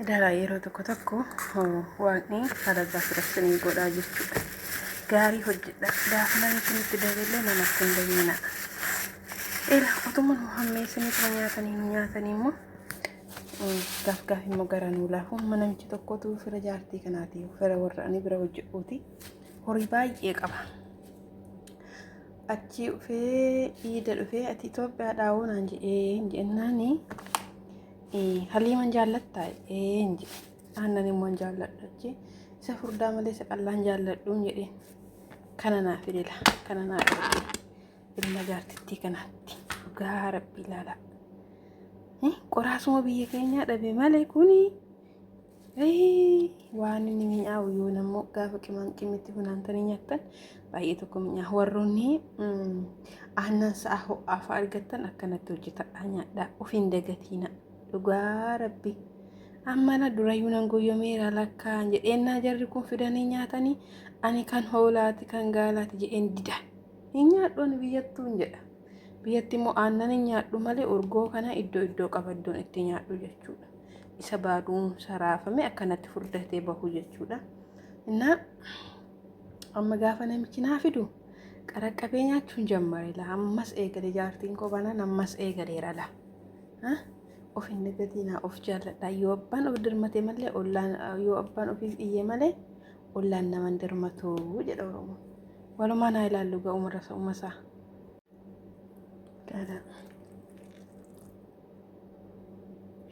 Ilaalaa yeroo tokko tokko waaqni halagaa fira isinii godhaa jechuudha. Gaarii hojjedha. Gaafa namni isinitti daballee namatti hin dabalina. Ila otuma nu hammeessanii tuma nyaatanii nu nyaatanii immoo gaaf gaaf immoo gara nuu laafu. Amma namichi tokkotu fira jaartii kanaati, fira warra ani bira hojjedhuuti. Horii baay'ee qaba. Achii dhufee iida dhufee, "Ati Itoophiyaadhaa hoo?" naan jedhee jennaani, "Haliiman jaallattaa?" Een jedhe. "Aannan immoo hin jaalladhu." Achi isa furdaa malee isa qal'aan jaalladhuun jedheen. Kana naa fidela, kana naa erge ilma jaartittii kanaatti. Dhugaa Rabbi, ilaala. Qoraasuma biyya keenyaa dhabe malee kuni waan inni mi'aawu yoo nammoo gaafa qimaan qimitti funaantanii nyaattan baay'ee tokko mi'aawu. Warroonni aannan sa'a ho'aa fa'aa argattan akkanatti hojjetadhaa nyaadhaa, of hin dagatiina, dhugaa Rabbi. Amma na durayyuu nan goyyomeera lakkaan jedheennaa, jarri kun fidanii nyaatanii, ani kan hoolaati kan gaalaati jedheen dida. Hin nyaadhu ani biyyattuu hin jedha. Biyyatti immoo aannan hin nyaadhu malee urgoo kana iddoo iddoo qaba, iddoon itti nyaadhu jechuudha. Isa baaduumsa raafame akkanatti furdatee bahu jechuudha. Innaa amma gaafa namichi naa fidu qaraqqabee nyaachuun jammare laa. Ammas eegale, jaartiin koo banaan ammas eegaleera laa. Of hin dagatinaa, of jaalladhaa. Yoo abbaan of dirmate malee ollaan, yoo abbaan ofiif iyye malee ollaan nama hin dirmatu jedha Oromoon. Walumaan haa ilaallu ga'uma rasa umasaa.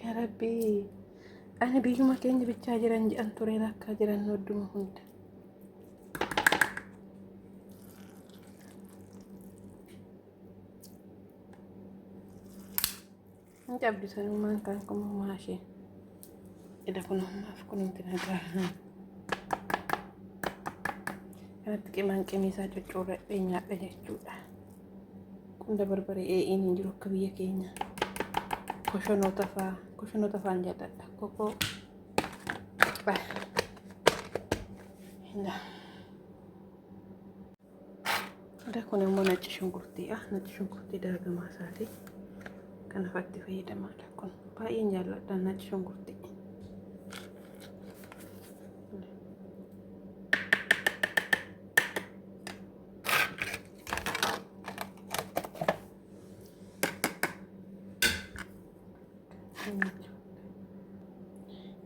Yaa Rabbi, ani biyyuma keenya bichaa jiran jedhan ture, lakkaa jiran odduma hunda. Hin cabdu sanummaan kan kun maashee. Ila kun ammaaf kunumti nagaa. Kanatti qimaan qimiisaa cuccuurradhee nyaadha jechuudha. Qunda barbaree ee'iin hin jiru akka biyya keenya. Koshonoota fa'aa, koshonoota fa'aan jaalladha. Kokoo. Ila kun immoo nacci shunkurtiidha. Nacci shunkurtii daagamaa isaati. Kana fa'aatti fayyadamaadha. Kun baay'een jaalladha nacci shunkurtii.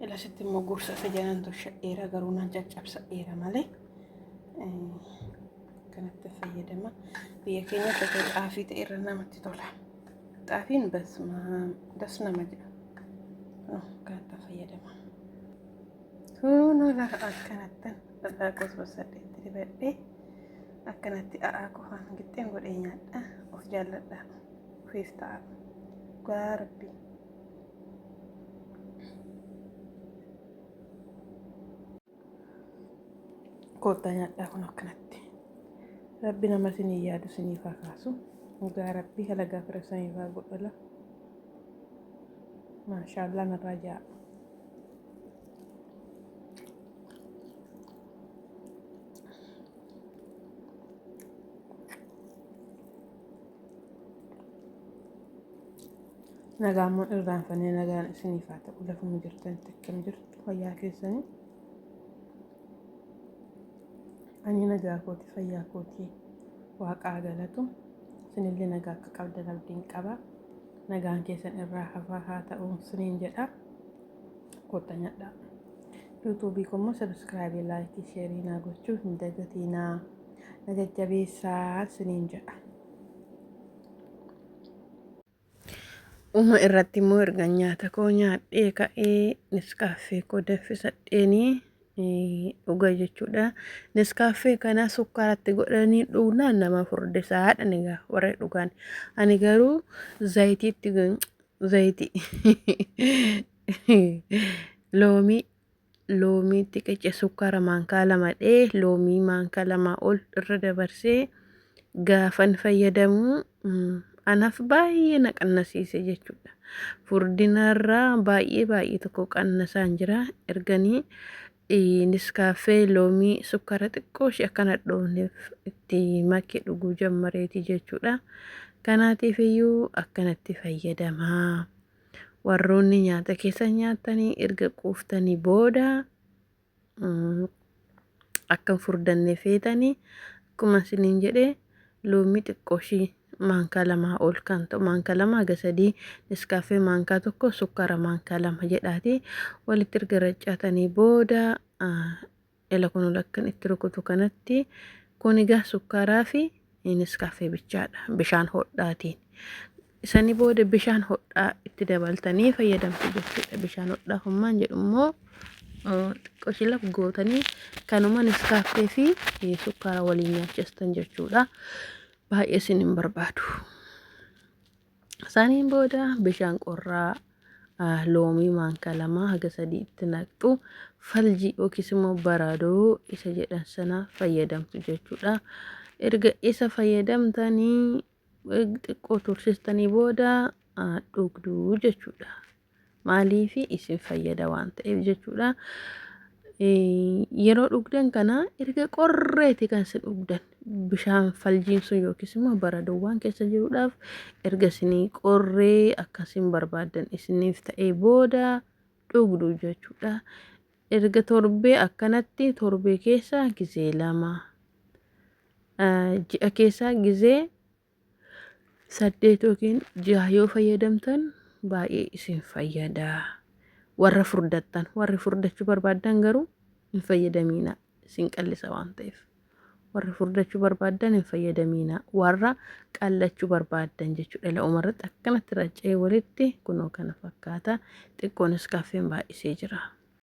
Ila sitti immoo gorsa isa jalaan toshadheera, garuu naan caccabsadheera malee kanatti fayyadama. Biyya keenyatti otoo xaafii ta'e irra namatti tola. Xaafiin basma das nama jedha. Kanatti fayyadama. Kunoo lafa akkanattan dhadhaa qosqosadheetti dibadhee akkanatti a'aa qofaan gixxeen godhee nyaadha. Of jaalladha. Ofiif ta'a. Dhugaa Rabbi. Koottaa nyaadhaa kun akkanatti. Rabbi nama isinii yaadu isiniif haa kaasu. Dhugaa Rabbi, halagaa fira isiniif haa godhala. Maashaallah, narraa jaa. Nagaan immoo irraanfannee, nagaan isiniif haa ta'u. Lafuma jirtanitti akkam jirtu, fayyaa keessanii? Ani nagaa kooti, fayyaa kooti, waaqaa galatu. Isinillee nagaa akka qabdan abdiin qaba. Nagaan keessan irraa hafaa haa ta'u isiniin jedha. Kotta nyaadhaa. Yuutuubii koo immoo subscribe, like, share naa gochuu hin dagatinaa. Na jajjabeessaa isiniin jedha. Dhuma irratti immoo erga nyaata koo nyaadhee ka'ee Nescafé koo danfisadheenii dhuga jechuudha. Nescafé kana sukkaaratti godhanii dhugnaan nama furdisaadha egaa warri dhugan. Ani garuu zayitiitti, zayitii loomii, loomiitti qicce, sukkaara maankaa 2 dhee, loomii maankaa 2 ol irra dabarsee gaafan fayyadamu anaaf baay'ee na qannasiise jechuudha. Furdinarraa baay'ee baay'ee tokko qannasaan jira. Erganii Nescafé loomii sukkaara xiqqoo ishee akka hadhoofneef itti makee dhuguu jammareeti jechuudha. Kanaatiif iyyuu akkanatti fayyadamaa. Warroonni nyaata keessa nyaattanii erga quuftanii booda akka hin furdanne feetanii, akkuma isiniin jedhe loomii xiqqooshii maankaa 2 ol kan ta'u, maankaa 2 haga 3, Nescafé maankaa 1, sukkaara maankaa 2 jedhaati walitti erga raccaatanii booda, ela kun akkan itti rukutu kanatti, kun egaa sukkaaraa fi Nescafé bichaadha bishaan hodhaatiin. Isanii booda bishaan hodhaa itti dabaltanii fayyadamtu jechuudha. Bishaan hodhaa hummaan jedhu immoo xiqqooshii laf gootanii kanuma Nescafé fi sukkaara waliin nyaachistan jechuudha. Baay'ee isin hin barbaadu. Isaaniin booda bishaan qorraa loomii maankaa 2 haga 3 itti naqxu, faljii yookiis immoo baradoo isa jedhan sana fayyadamtu jechuudha. Erga isa fayyadamtanii xiqqoo tursiistanii booda dhugduu jechuudha. Maaliif isin fayyada waan ta'eef jechuudha. Yeroo dhugdan kana erga qorreeti kan isin dhugdan, bishaan faljiin sun yookiis immoo baradoowwan keessa jiruudhaaf erga isinii qorree akkasiin barbaaddan isiniif ta'ee booda dhugdu jechuudha. Erga torbee akkanatti torbee keessa gizee 2, ji'a keessa gizee 8 yookiin 6 yoo fayyadamtan baay'ee isin fayyada. Warra furdattan, warri furdachuu barbaaddan garuu hin fayyadamiina, isin qallisa waan ta'eef. Warri furdachuu barbaaddan hin fayyadamiina, warra qallachuu barbaaddan jechuudha. La'umarratti akkanatti raccee walitti kunoo kana fakkaata. Xiqqoonis kaaffeen baay'isee jira.